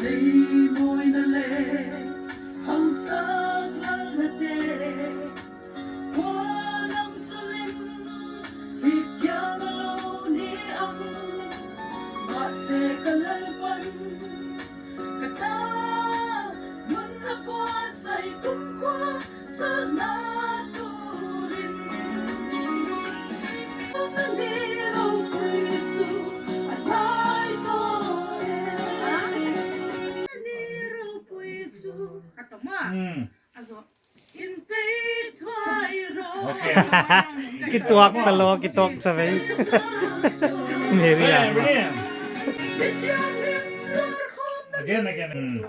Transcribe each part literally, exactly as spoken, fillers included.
Ei mawina le hausak lalnate, khua lam chun in hikhial lo ni ang, mahse ka Lalpa'n ka ta mun a puat sai kumkhua chalna turin. Ka ni ropui chu a nai tawh e. Ka ni ropui chu ka tawh ma. A zo. In pei thuai ro. Kituak talo, kituak chavei. Mary a. Again, again.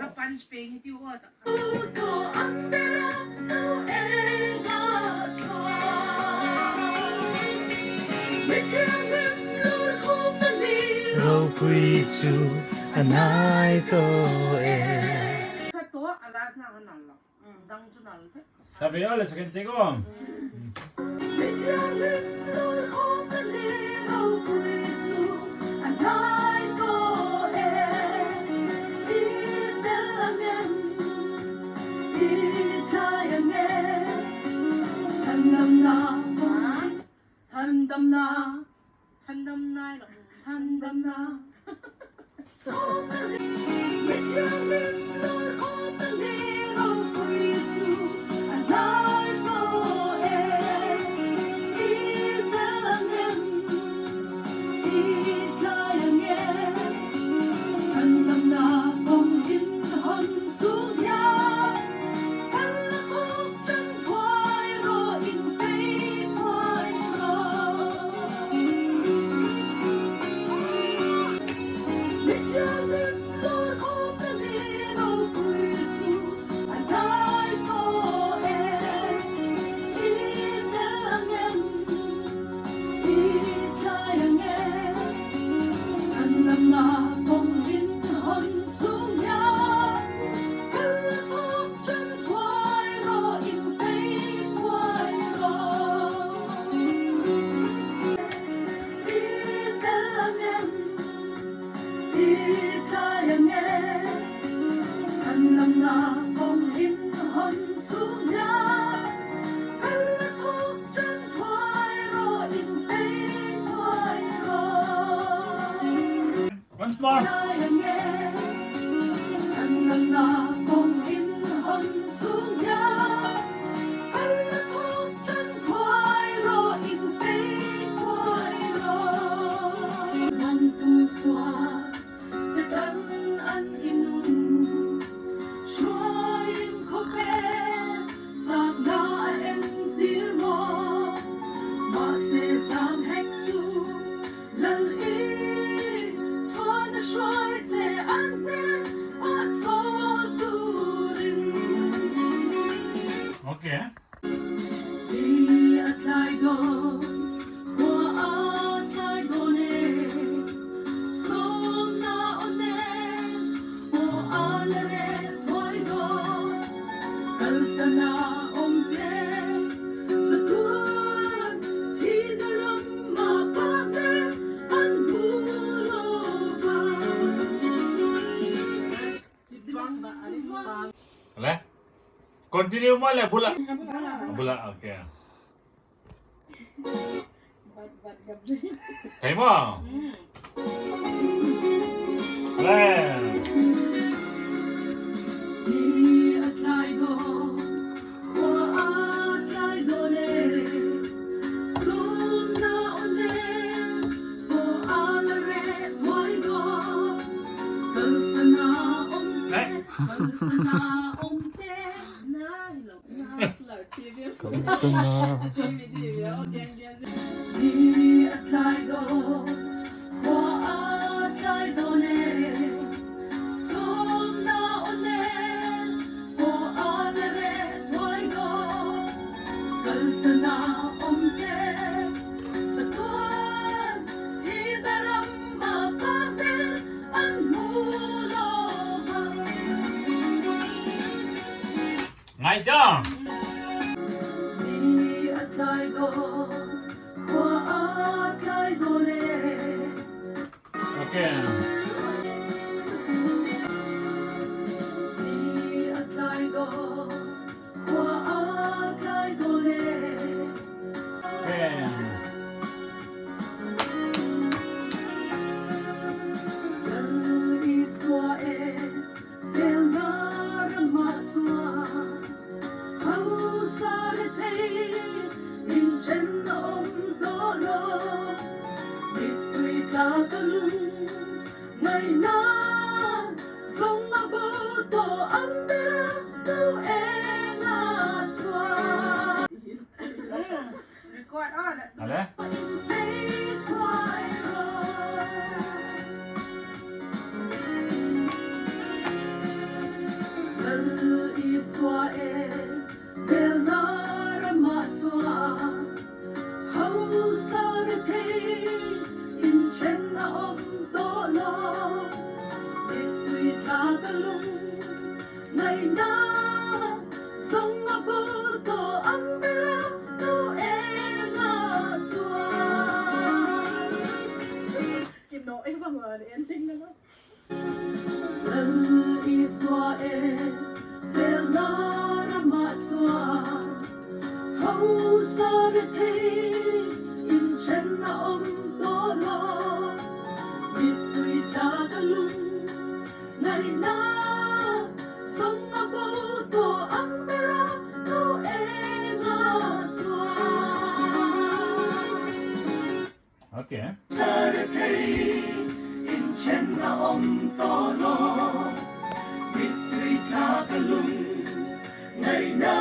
Ka punch pe hi ti u ta. Ropui chu a nai tawh e. Kha to, a last na ka nal lo. Dang chu nal phet. Ka ve a le second take o. Sandamna, sandamna, sandamna, sandamna. Once more. Okay. Le. Continue ma le bula. Bula, okay. Thei ma. Le. Ngai ta. Okay. Ka lung ngaina zong a bo tawh ang bera tu e nga chua. Record on. Ale. Lal Isua e, velna ram ah chua, hausa rethei in chen a om tawh lo, mittui tla ka lung ngaina zong a bo tawh ang bera tu e nga chua. Kino ei bang la en ting na. Lal Isua e, velna ram ah chua, hausa rethei in chen a om tawh lo, mittui tla ka lung ngaina zong a bo tawh ang bera tu e nga chua. Okay. Sa rethei in chen a om tawh lo, mittui tla ka lung ngaina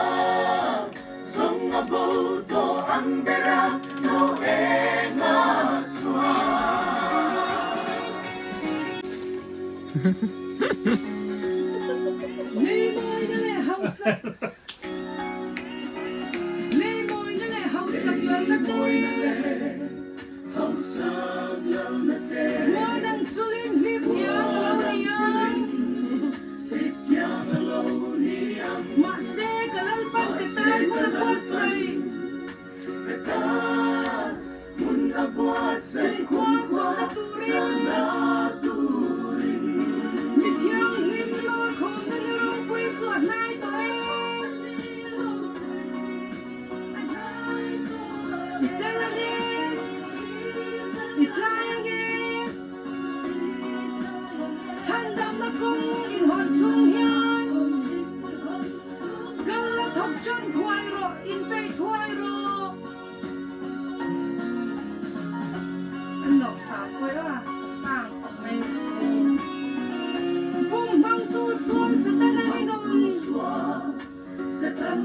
zong a bo tawh ang bera tu e nga chua. Leimawi na le hausa. Leimawi na le hausak lalna te. Hausak lalna te. Ua nang chulin hlip kiang a lo ni a. Hlip kiang a lo ni a. Mahse ka Lalpa'n ka tai mun a buatsai. Ka tai mun a buatsai. Khua chawna turin. Chawna turin. Mithianghlim lawrkhawmna ni ropui chu a hnai tawh e. I tel a nge, i tlai a nge, chandamna kong in hon chung hian, gal la thok chan thuai rawh, in pei thuai rawh. An lawk sa koi a, a sang kawk mai. Bum hmangtu suan Satan an i nung. Satan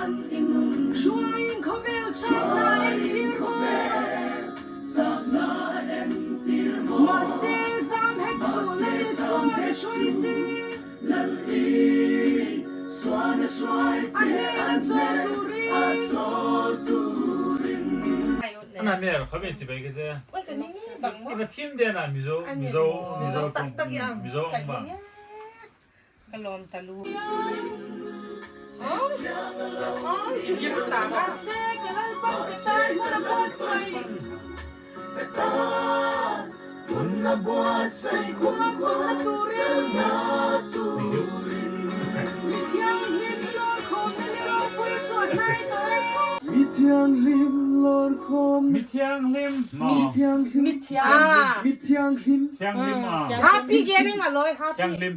an i nung. Suain khawvel chakna en tir maw. Chakna en tir maw. Mahse zam hek suan a le suan a suai chi. Lal i suan a suai chi. A nêk a chawl turin. A chawl turin. Ana nêk kha mi chi bai ka che. Oi, ka ni ni bang maw. I va thim de na Mizo, Mizo, Mizo tak tak i ang. Mizo ang bang. Ka lawm talu. Ong, ong, chu gim ta ka se, ka Lalpa ka tai mun a buatsai. Ka tai mun a buatsai, khua chawna turin. Chawna turin. Mithianghlim lawrkhawmna ni ropui chu a hnai tawh e. Mithianghlim lawrkhawm. Mithianghlim. Mithianghlim. Mithiang. Ah. Mithianghlim. Thianghlim, ah. Happy Gathering a loi, happy. Thianghlim.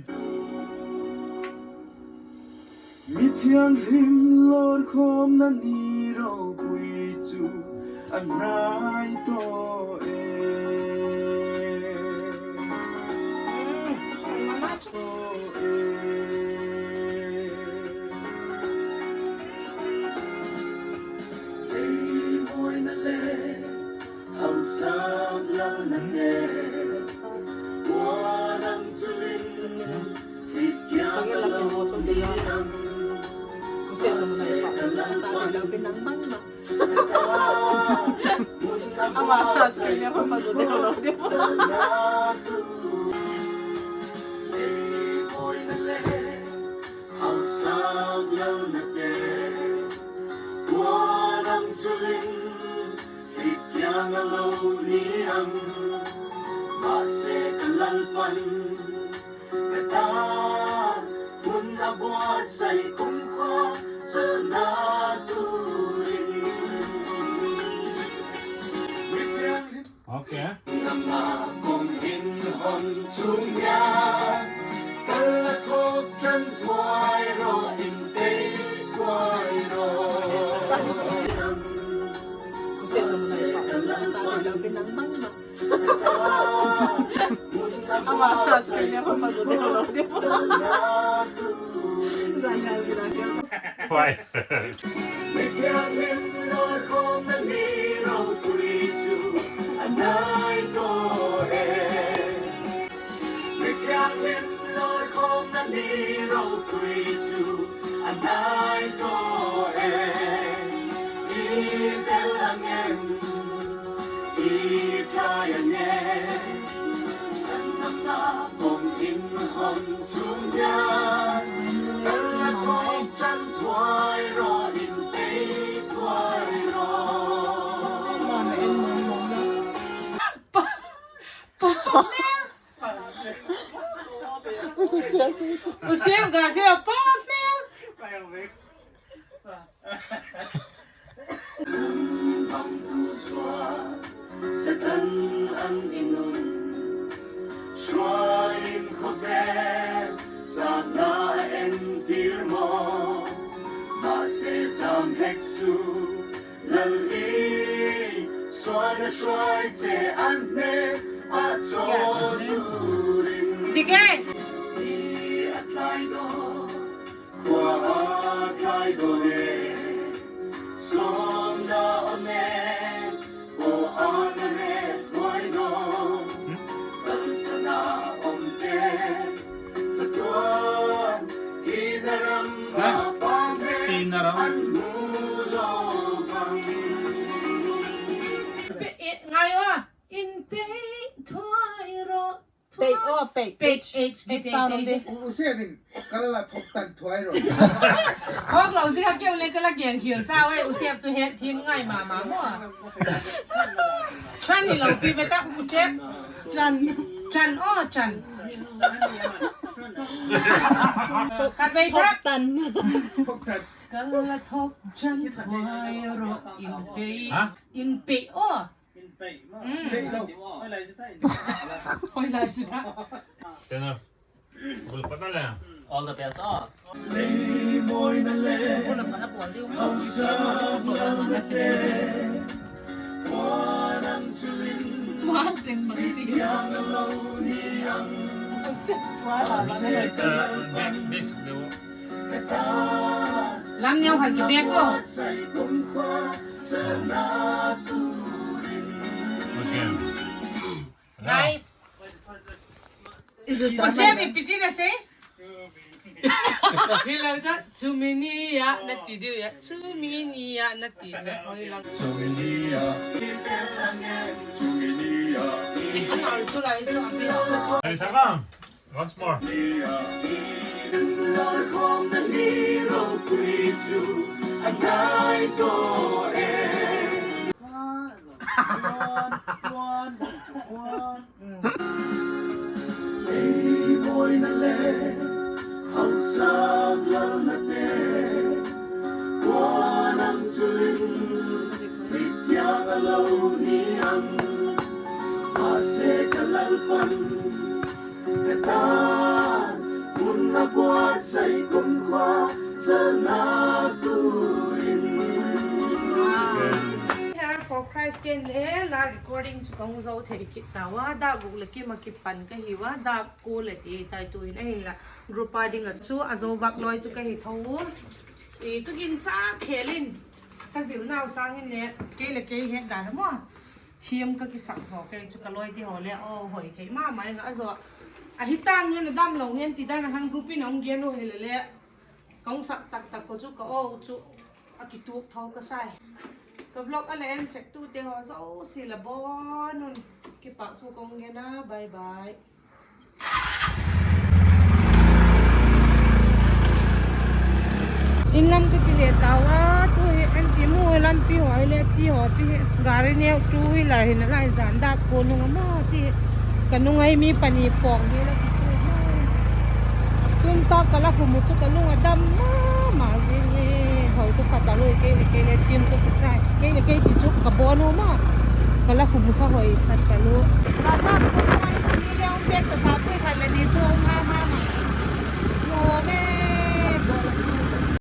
Mithianghlim lawrkhawmna ni ropui chu a hnai tawh e. Ei mawina le hausak lalna nge, ua nang chulin, hit kiang a lo ni ang. Ama sa sui ne pa pa zo de lo de. Hausak lalna te, ua nang chulin, hit kiang a lo ni ang. Mahse ka Lalpa'n, ka tai mun a buatsai kumkhua chawna turin. Mithianghlim. Okay. Nangma kum in hon chung hian, kal a thawk chan thuai rawh, in pei thuai rawh. Pinang mang ma. Ama sa sui ne pa pa zo de lo de. Zan ngal zin a ke. Why? Mithiang lim lor khawm na ni ropui chu a nai to e. Mithiang lim lor khawm na ni ropui chu a nai to e. I tel ang em, i tai ang em. Sannamna vong in hon chung ya. Kal la thok chan thuai ro, in pei thuai ro. Pa, pa, pa. U Siam, u Siam, u Siam ga sia pa mel. Bang tu sua, Satan an in un. Sua in khawvel, sat na a en tir maw. Mahse sam hek su, Lal i suan a suai che an ne a chawn turin. Dik e. I a tlai daw, khua a tlai daw e. Sawm na om e, aw a na le thuai daw. Balsana om te. Ngai a, in pei thuai ro. Pei, oh, pei. Page, page, page sound de. U, u Siam in kal la thok tan thuai ro. Khawk lo zia keu le ka la gen khial sa we, u Siam chu het thim ngai ma ma maw. Chan hi lo pi ve ta u Siam. Chan. Chan, oh, chan. Khatvei thok tan. Thok tan. Kal la thok chan thuai ro in pei. Ha? In pei, oh. In pei maw. Mm. Pei lo. Hoi lai chu ta. Hoi lai chu ta. Tenor. Bul pat na le. All the best, oh. Bul pat na pawl diu. Puan teng bang chi. Puan la. Bek, bek sak deu. Lam neu khat ki bek ko. Okay. Nice. Is it Joseph, i piti na se? Hi lang cha, chumi ni a, na ti diu ya. Chumi ni a, na ti diu ya. Hoi lang. Chumi ni a. Chumi ni a. Ang chu lai chu, ang chu. Ai, thak a. Once more. Here for Christ ken le la recording chu ka hung zo thei kit ta ua, dak guk le kim a kipan ka hi ua, dak kua le ti tai tu hin ahinla group a ding a chu a zo bak loi chu ka hi tho u. I ka ginchâk khel in ka zilnau sâng in le kei le kei het dan a maw. Thiam ka kisak zaw kei chu ka lawite haw le aw hoi thei ma ma ing a zaw. Ahi tâng ngen a damlo ngen ti dan a han group in a hung gen u hile le. Ka hung sak tak tak ko chu ka aw chu a kituak tho ka sai. Ka vlog a le en sek tute haw zosia la bawn un kipakthu ka hung gen a, bye bye. In lam ka kile tau a, tu hi en ti mu lampi haw hile ti haw pi hi. Gari neu two wheeler hin a lai zan dak ko nung a ma ti. Ka nung ai mi pani pawng hi la kichu. Tun tak ka la khum u chu ka lung a dam ma ma zing e. Hoi ka sa talu, kei le kei le thiam ka kisai. Kei le kei ti chu ka bawn u ma. Ka la khum u kha hoi sa talu. Sa tak ko ma i chu ni le um pek ka sa pui khat le ni chu um ha ha ma. Lo me.